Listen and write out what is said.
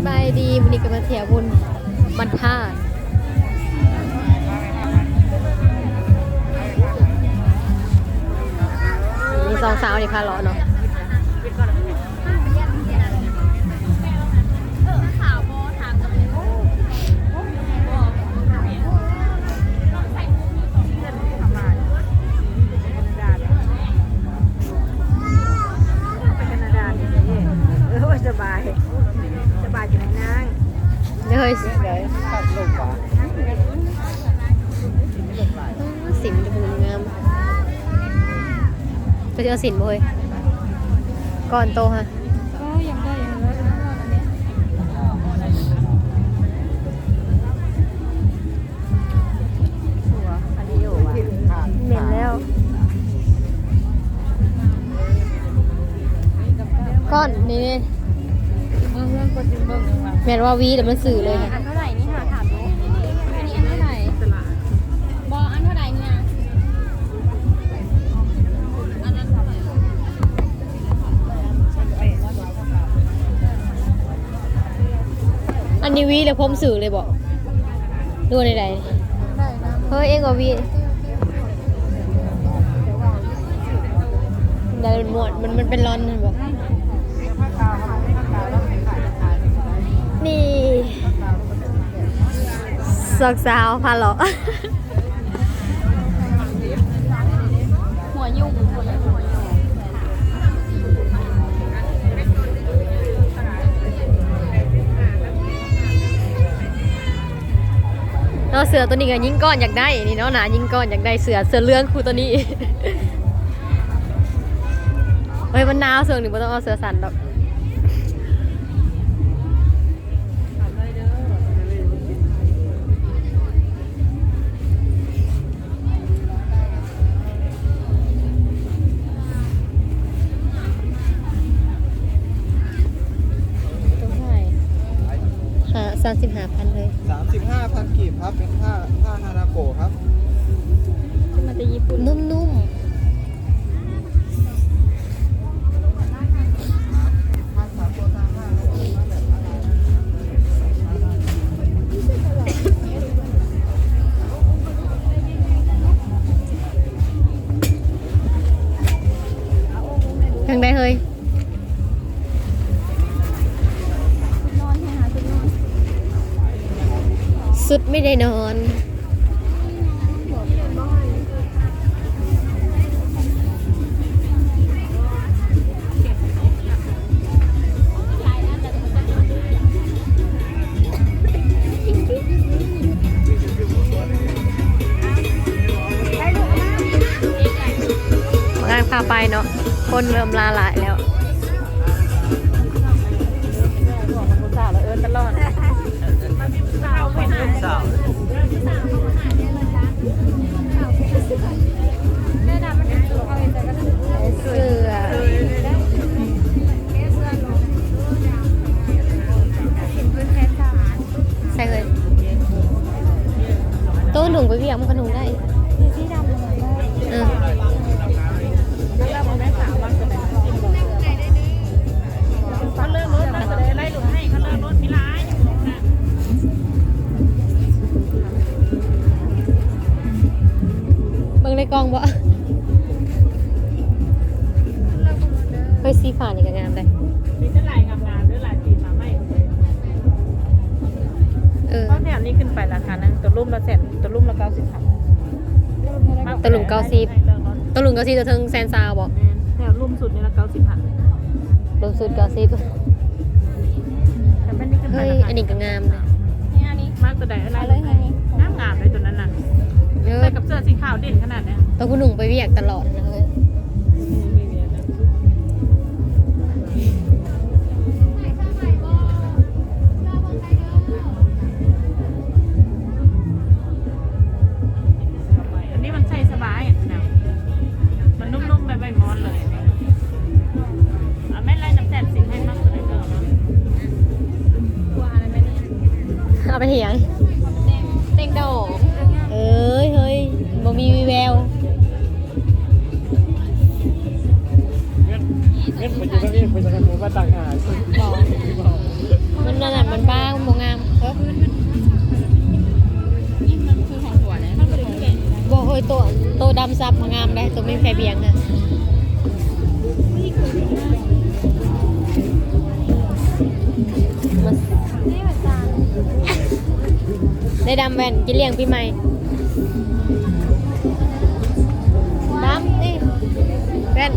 ສະບາຍດີ ມື້ນີ້ກໍມາທ່ຽວບຸນບ້ານທາດ ມີສອງສາວນີ້ພາເລາະເນາະ. ໄປແຄນາດານີ້ເດ້ ເອີ ສະບາຍ ສະບາຍຈັ່ງໃດນາງ? ເດີ ເປັນໃດຄັກລົງຫວາ? ເອີ ສິນກໍງາມ ເຈົ້າຊິເອົາສິນບໍ່ເຮີ້ຍ? ກ່ອນໂຕຫະ ເອີ ຢາກໄດ້ ແມ່ນແລ້ວ ກ້ອນນີ້ ເບິ່ງເບິ່ງ ກົດຈຶ່ງເບິ່ງ ແມ່ນວ່າຫວີແລ້ວມັນຊື່ເລີຍ. ອັນເທົ່າໃດນີ້ຫາ ຖາມດູ ອັນນີ້ອັນເທົ່າໃດ? ບໍ່ ອັນເທົ່າໃດນີ້ນະ? ອັນນັ້ນເທົ່າໃດ? ອັນນີ້ຫວີແລ້ວຜົມຊື່ເລີຍບໍ່ ຫຼືວ່າໃດໆ? ເຮີ້ຍ ເອງກໍຫວີ ໄດ້ໝົດ ມັນ ມັນເປັນລອນຫັ້ນບໍ່? ນີ້ ສອງສາວພາເລາະ. ຫົວຫຍຸ້ງ ຫົວຫຍຸ້ງ ຫົວຫຍຸ້ງ. ເນາະ ເສື້ອໂຕນີ້ກໍຍິງກ້ອນຢາກໄດ້ນີ້ເນາະ ໜ້າຍິງກ້ອນຢາກໄດ້ເສື້ອ ເສື້ອເຫຼືອງຄູ່ໂຕນີ້. ເຮີ້ຍ ມັນໜາວ ຊ່ວງນີ້ບໍ່ຕ້ອງເອົາເສື້ອສັ້ນດອກ. ໂຕເທົ່າໃດ? ຫ້າ ສາມສິບຫ້າພັນເລີຍ. ສາມສິບຫ້າພັນກີບຄັບ ເປັນຜ້າ ຜ້າຮານາໂກະຄັບ ມາແຕ່ຍີ່ປຸ່ນ ນຸ້ມໆ. ຈັ່ງໃດເຮີ້ຍ? ຊຸດນອນ ຊຸດນອນ ຊຸດໄມ່ໄດ້ນອນ. ງານພາໄປເນາະ ຄົນເລີ່ມມາຫຼາຍແລ້ວ. ຜູ້ສາວລະເອີ້ນຕະຫຼອດ ຜູ້ສາວ ເສື້ອ ໃສ່ເລີຍ ໂຕໜຸ່ງໄປວຽກມັນກໍນຸ່ງໄດ້. ເອີ ເບິ່ງໃນກ່ອງບໍ່? ເຮີ້ຍ ສີຟ້ານີ້ກໍງາມເດ້. ມີແຕ່ລາຍງາມໆເດີ ລາຍສີຟ້າໃໝ່. ເອີ ເພາະແຖວນີ້ຂຶ້ນໄປລາຄານັ້ນ ຕົວລຸ່ມລະແສນ ຕົວລຸ່ມລະເກົ້າສິບພັນ. ຕົວລຸ່ມເກົ້າສິບ ຕົວລຸ່ມເກົ້າສິບ ຕົວເທິງແສນຊາວບໍ່? ແມ່ນ ແຖວລຸ່ມສຸດນີ້ລະເກົ້າສິບພັນ. ລຸ່ມສຸດເກົ້າສິບ. ແຕ່ມັນນີ້ຂຶ້ນໄປ ເຮີ້ຍ ລາຄາ ອັນນີ້ກໍງາມເດ້. ນີ້ ອັນນີ້ ມັກຕົວໃດ? ເອົາລາຍ ເອົາເລີຍ ງາມໆເລີຍຕົວນັ້ນນະ. ເອີ ໃສ່ກັບເສື້ອສີຂາວເດັ່ນຂະໜາດເນີ້ຍ ຕ້ອງຜູ້ໜຸ່ງໄປວຽກຕະຫຼອດນະເຮີ້ຍ. ອັນນີ້ມັນໃສ່ສະບາຍນະ ມັນນຸ້ມໆ ແບບໃບໝອນເລີຍ. ເອົາແມ່ນລະ ນ້ຳແຊບຊິໃຫ້ມັກຕົວໃດກໍເອົາມາ. ເອົາໄປເຮັດຫຍັງ? ແຕ່ງ ແຕ່ງດອກ. ເອີຍ ເຮີ້ຍ ບໍ່ມີວີແວວ. ເງິນ ເງິນໄປຢູ່ທາງນີ້ ໄປທາງນັ້ນ ມາຕັ້ງຫາ. ບໍ່ ມັນນັ້ນນະ ມັນ ໂຕ ໂຕດຳສັບງາມໄດ໋ ໂຕແມ່ນໃຄບຽງນະ. ມາ ໄດ້ດຳແວ່ນ ກິນລ້ຽງປີໃໝ່. ດຳນີ້ ແວ່ນ.